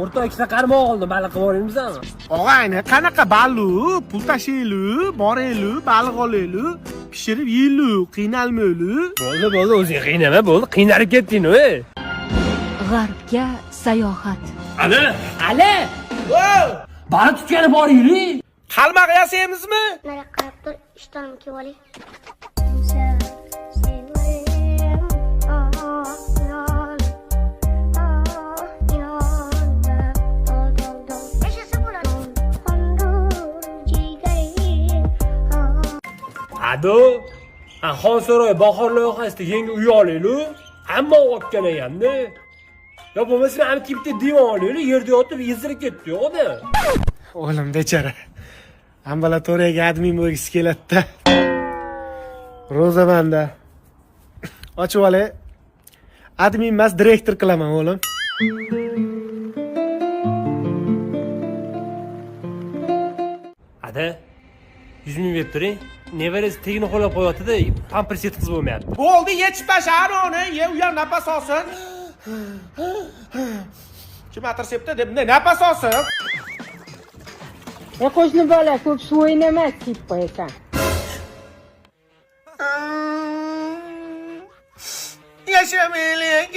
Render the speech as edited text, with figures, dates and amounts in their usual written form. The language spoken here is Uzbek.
O'rtoq, ikkita qarmoq oldim, baliq qilib yuboringizmi? Og'ayni, qanaqa balu? Pul tashlaylu, boraylu, baliq olaylu, pishirib yeylu, qiynalmaylu. Bo'ldi, bo'ldi, o'zing qiynama, bo'ldi, qiynalib ketding, ey. G'arbga sayohat. Ali, Ali! Baliq tutgani boraylik. Qalmoq yasaymizmi? Nariyoqqa qarab tur, ishtonim kiyib olay. Ado, ha, Xonsaroy Bahor loyihasida yangi uy olaylik. Hamma olgan ekanmi? Yo bo'lmasa ham bitta divan olaylik, yerda yotib yezdirib ketdi yo'qda. O'g'lim bechora. Ambulatoriyaga admin bo'lgisi keladi-da. Ro'zamanda. Ochib olay. Admin emas, direktor qilaman o'g'lim. Ada, 100 ming berib turing. Nevarasi tegini qo'llab qo'yapti-da, pampers yetkazib bo'lmayapti. Bo'ldi, yechib tashlar uni, ye, u ham napas olsin. Kim atir sepdi deb bunday napas olsin. E qo'shni bola, ko'p suv o'ynama, kiyib qo'yasan. Yashamaylik.